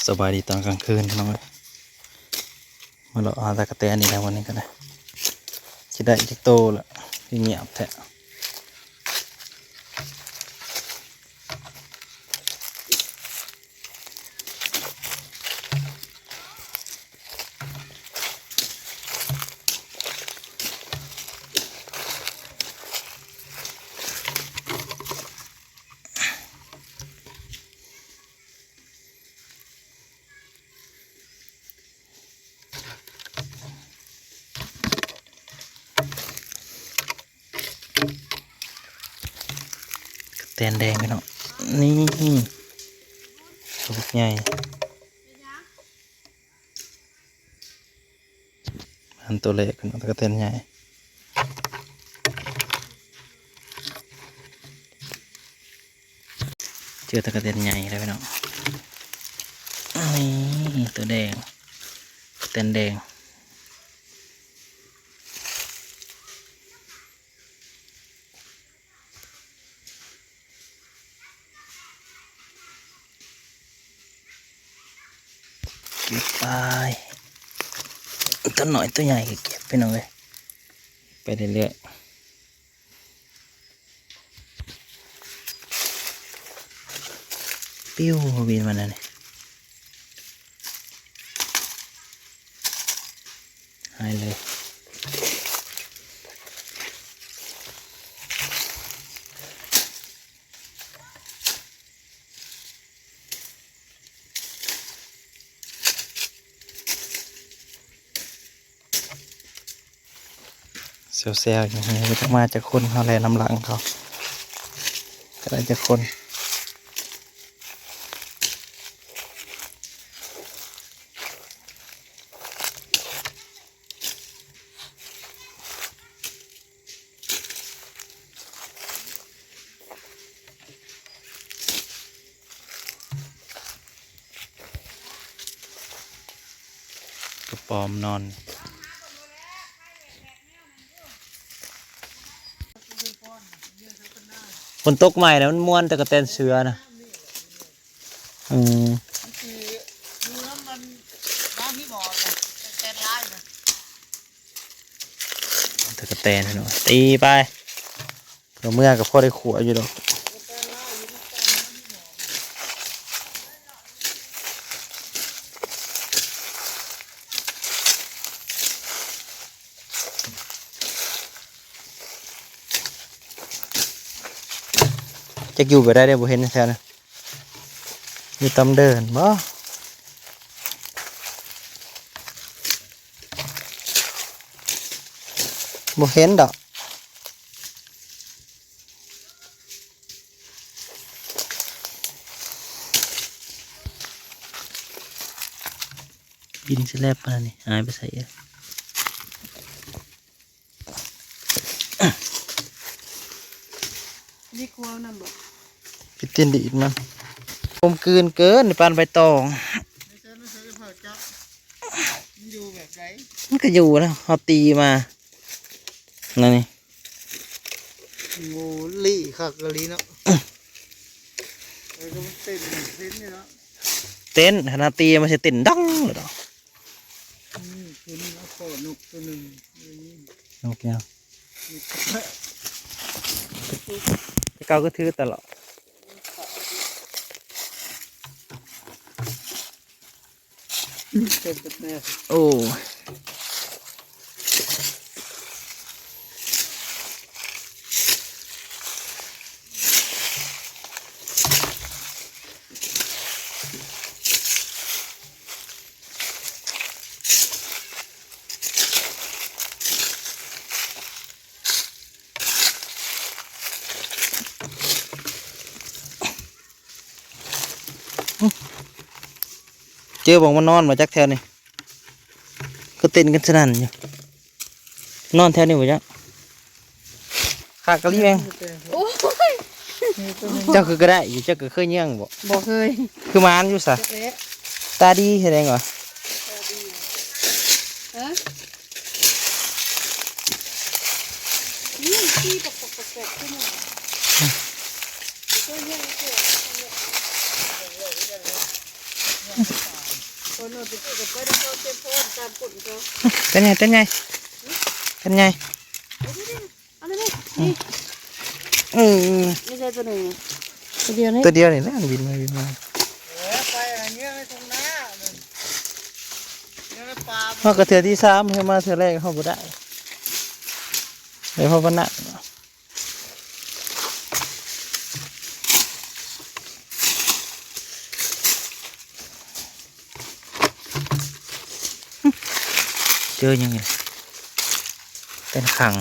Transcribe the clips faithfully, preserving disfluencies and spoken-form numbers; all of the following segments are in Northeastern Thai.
สบายดีตอนกลางคืนพี่น้องเอ้ย มาเลาะหาตะกะแตนอีกแล้ววันนี้ก็ได้ สิได้จักโตละ คือเงียบแท้ แตนแดงพี่น้อง นี่ ตัวบักใหญ่ อันตัวเล็กพี่น้อง ตะกะแตนใหญ่ เจอตะกะแตนใหญ่แล้วพี่น้อง นี่ตัวแดง ตะกะแตนแดง เก็บไป ตัวน้อยตัวใหญ่ก็เก็บพี่น้องเอ้ย ไปเรื่อยๆ ปิ้ว บินมาแล้วนี่ หายเลย แซวๆ อยู่ นี่ก็จะมาจากคนเขาแหละ นำหลังเขา ก็ได้จากคน กระป๋อมนอน ฝนตกใหม่แล้วมันม่วน แต่กะแตนเสือนะ อืม แต่กะแตนเนาะ ตีไป เพื่อเมื่อกับพ่อได้ขัวอยู่ดอก จักอยู่ไปได้เด้อ บ่เห็นแถวนั้น อยู่ตำเดินบ่ บ่เห็นดอก บินสิแลบขนาดนี้ หายไปใส่เอ้ย นี่ครัวนำบ่ พี่เต้นดีดมัน กลมกลืนเกิน ปานใบตอง ไม่ใช่ ไม่ใช่เผาเจาะ มันอยู่แบบไหน มันก็อยู่นะ เขาตีมา นั่นนี่ โง่ลี่คักอีหลีเนาะ เออ ก็มันเต้น เต้นนี่เนาะ เต้น ขนาดตีมันสิเต้นดังเลยเนาะ อืม คืนนี้เอาขอนกตัวหนึ่ง อืม นกเนี่ย อืม แต่เก่าก็ถือตลอด เต็มกับแม่ โอ้ เจอบ่องมานอนมาจักแถวนี่ ก็เต้นกันสนั่นอยู่ นอนแถวนี้บ่จ๊ะ ขากะลีแมง โอ้ย เจ้าคือก็ได้อยู่ เจ้าก็เคยเยี่ยงบ่ บ่เคย คือหมานอยู่ซะ จักแหละ ตาดีแสดงว่า ฮะ นี่ขี้ปกปกปกปกขึ้นมา ตัวเนี้ยมันเกิด เ คนโน่นไปกู้กับเพื่อนเขาเก็บโพนตามกลุ่มเขา เป็นไง เป็นไง เป็นไง เอาเลยนี่ เออ ไม่ใช่ตัวหนึ่ง ตัวเดียวนี่ ตัวเดียวนี่แหละ บินมา บินมา เออ ไปอะไรเงี้ยในทุ่งนาเนี่ย เงี้ยในป่า เขาก็เทื่อที่สาม ให้มาเทื่อแรกเขาบ่ได้ เลยเพราะว่าหนัก เจอยังไง เป็นขัง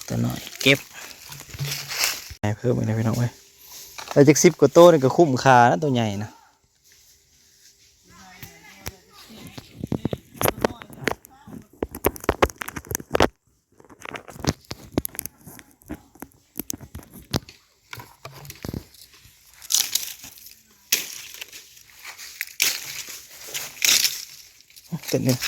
ตัวน้อยเก็บ ให้เพิ่มอีกนะพี่น้องเว้ย เอาจักสิบกว่าโตนี่ก็คุ้มค่านะ ตัวใหญ่นะ เต้นเลย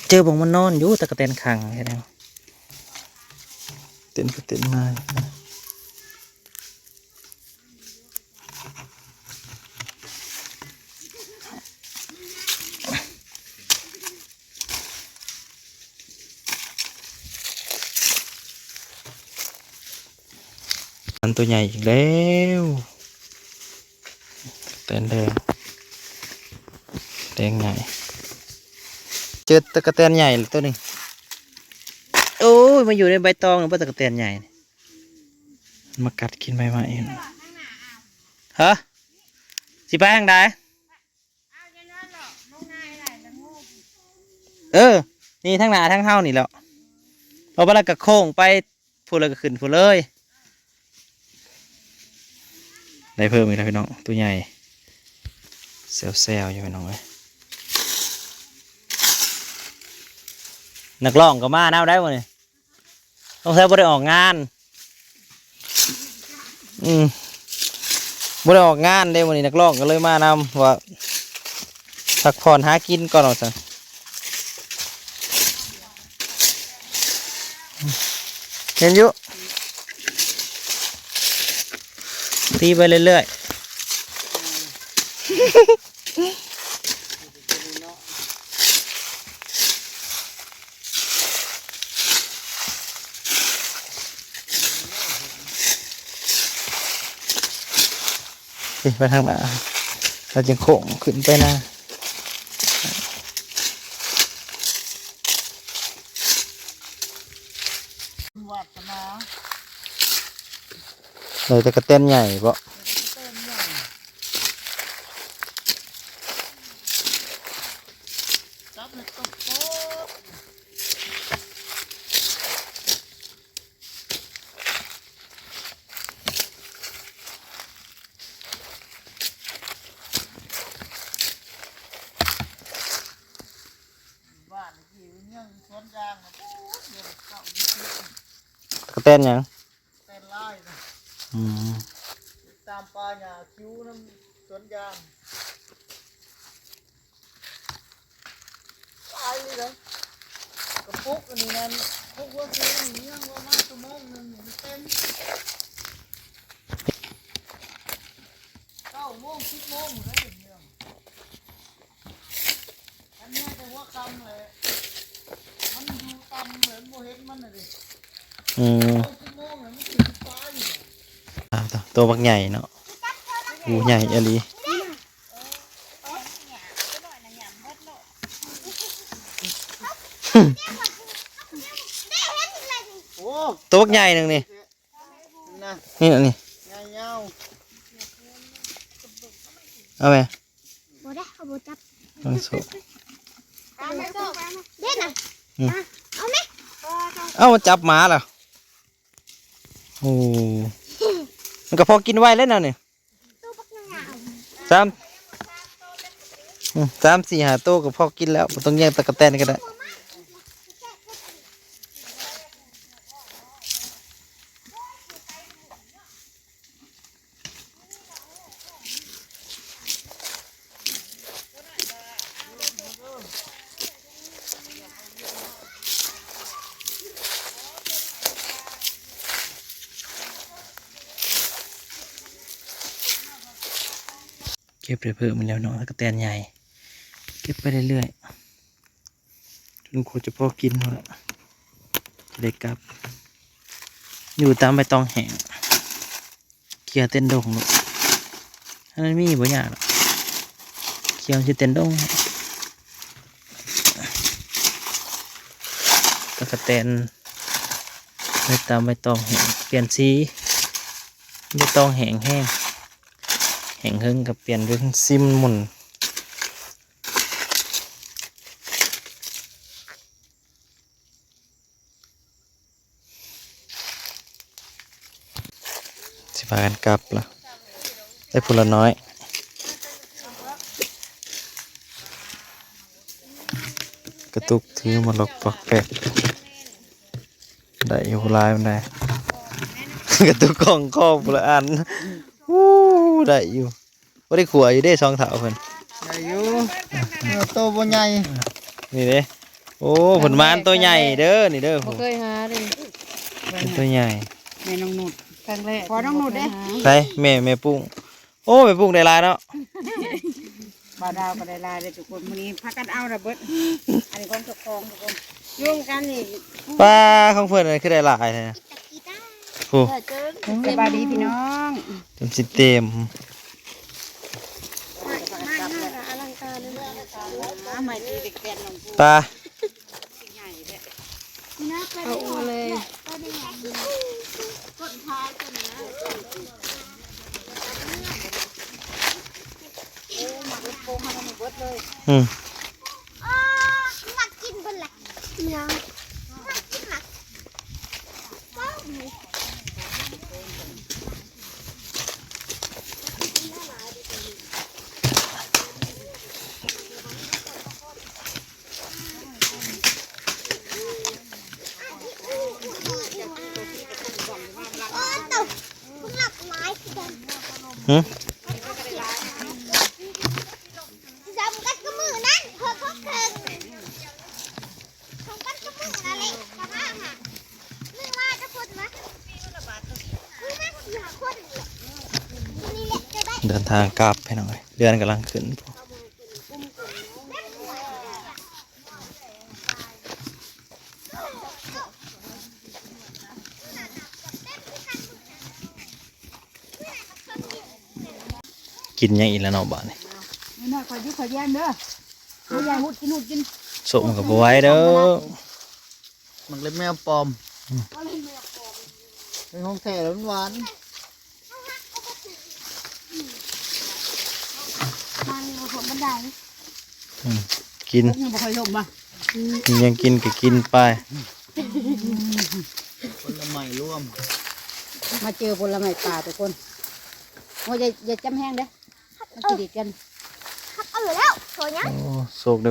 เจอบ่งมันนอนอยู่ ตะกะแตนขังแค่นั้น เต้นไปเต้นมา มันตัวใหญ่อีกแล้ว แตนแดง แดงใหญ่ เจอตะกะแตนใหญ่ตัวหนึ่ง โอ้ย มาอยู่ในใบตองหรือว่าตะกะแตนใหญ่นี่ มากัดกินใบไม้อยู่นะ ฮะ สิไปทางใด เออ นี่ทางหน้าทางเฮานี่แหละ เอาไปแล้วก็โค้งไป พูดแล้วก็ขึ้นพูดเลย ได้เพิ่มอีกแล้วพี่น้อง ตัวใหญ่ แซวๆอยู่พี่น้องเอ้ย นักร้องก็มาแนวได้บ่นี่ ต้องใช้บ่ได้ออกงาน อืม บ่ได้ออกงานเด้ มื้อนี้นักร้องก็เลยมานำ ว่าพักผ่อนหากินก่อนว่าซั่น เห็นอยู่ ตีไปเรื่อยๆ นี่ไปทางหน้า เราจึงโค้งขึ้นไปนะ วาสนา เลยแต่กะแตนใหญ่บ่ จับเลยตบโป๊ะ บ้านเมื่อกี้มันยังสวนยางนะ โอ้ย เดี๋ยวเข้าอยู่ที่ กะแตนหยัง แตนลายนะ อืม ตามป่าหญ้าคิ้วน้ำสวนยาง ตายเลยเหรอ กระปุกอันนี้นั่น พวกหัวซื้อนี่ยังว่ามาชั่วโมงหนึ่งนี่มันเต็ม เก้าโมง สิบโมงหมดแล้วอย่างเงี้ย อันเนี้ยแต่หัวค่ำเลย มันอยู่ต่ำเลย มันบ่เห็นมันน่ะดิ อืม เก้าสิบโมงเลย มันสิบปลายอยู่ อ่า ตัว ตัวบักใหญ่เนาะ โอ้ ใหญ่อีหลี โอ้ ตัวบักใหญ่หนึ่งนี่ นะ นี่ นี่ ใหญ่ยาว เอาไหม บ่ได้ เอาบ่จับ เอาโซ่ เอาไหม เด็ดน่ะ อืม อ่ะ เอาไหม เอามาจับหมาล่ะ โอ้ มันก็พอกินไว้แล้วนะเนี่ย ตัวบักหนา สาม อืม สาม สี่ ห้า ตัวก็พอกินแล้ว บ่ต้องแย่งตะกะแตนก็ได้ เก็บได้เพิ่มอีกแล้วเนาะ ตั๊กแตนใหญ่ เก็บไปเรื่อยๆ จนกว่าจะพอกินนั่นแหละ จะได้กลับ อยู่ตามใบตองแห้ง เคลียร์เต็นดงลูก อันนั้นมีบ่ยากหรอก เคลียร์มันสิเต็นดง ตั๊กแตน ไปตามใบตองแห้ง เปลี่ยนสี ใบตองแห้งแห้ง แห้งเฮิงก็เปลี่ยนเป็นสีม่วง สิพากันกลับละ ได้ผู้ละน้อย กระตุกถือมาลกปอกแปก ได้อยู่หลายมันได้ กระตุกของคอผู้ละอัน อู้ ได้อยู่ บ่ได้ขัวอยู่เด้ สองเฒ่าเพิ่น ได้อยู่ เออ โตบ่ใหญ่ นี่เด้ โอ้ เพิ่นมานโตใหญ่เด้อ นี่เด้อ บ่เคยหาเลย เป็นตัวใหญ่ แม่น้องนุช ครั้งแรก ขอน้องนุชเด้ ใช่ แม่ แม่ปุ้ง โอ้ แม่ปุ้งได้หลายเนาะ บ่าวดาวก็ได้หลายเลยทุกคน มื้อนี้พากันเอาระเบิด อันนี้ของเจ้าของทุกคน ยุ่งกันนี่ ป้า ของเพิ่นนั่นคือได้หลายแท้ โอ้ สบายดีพี่น้อง จนสิเต็ม มา มา มา อลังการเลย มาใหม่ดีเด็กแกนน้อง ปลา เอาเลย อืม อ๋อ มักกินเพิ่นแหละ เนาะ มักกินหมาก หืม จำกัดกับมือนั่น เพิ่นเขาเคิง จำกัดกับมือนั่นแหละ จะมาหา นึกว่าจะคนวะ มีมาสี่ห้าคนนี่แหละ นี่แหละ จะได้ เดินทางกลับพี่น้องเอ้ย เดือนกำลังขึ้น กินหยังอีกแล้วเนาะบาดนี้ นี่นะ ขอยุขอแย้มเด้อ ขอแย้มหุดกิน หุดกิน ส้มก็บ่ไหวเด้อ มันเล็บแมวปลอม อืม เป็นของแท้แล้วมันหวาน มันบ่สมบันได อืม กิน พวกนี้บ่ค่อยสมบ่ ยังกินก็กินไป ผลไม้รวม มาเจอผลไม้ป่าทุกคน โอ้ย อย่า อย่าจำแห้งเด้อ มันสิดีดกัน เออแล้ว โซเนี้ย โอ้ โชคดี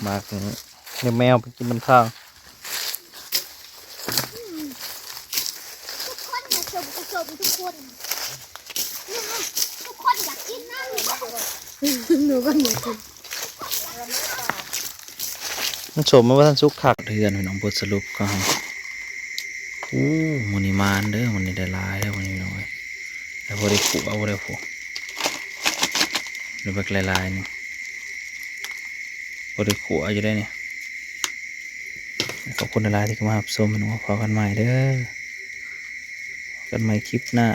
มาก เดี๋ยวแมวไปกินนำทาง ทุกคนมาชม มาชมทุกคน ทุกคนอยากกินนะ หนูก็อยากกิน มันส้มมันบ่ทันสุกคักเทื่อพี่น้อง บทสรุปก็ อู้ มื้อนี้หมานเด้อ มื้อนี้ได้หลายเด้อ มื้อนี้พี่น้องเอ้ย แต่พอได้ขัว พอได้ขัว ได้บักหลายๆ นี่ พอได้ขัวอยู่ได้นี่ ขอบคุณหลายๆ ที่เข้ามารับชมพี่น้อง พบกันใหม่เด้อ พบกันใหม่คลิปหน้า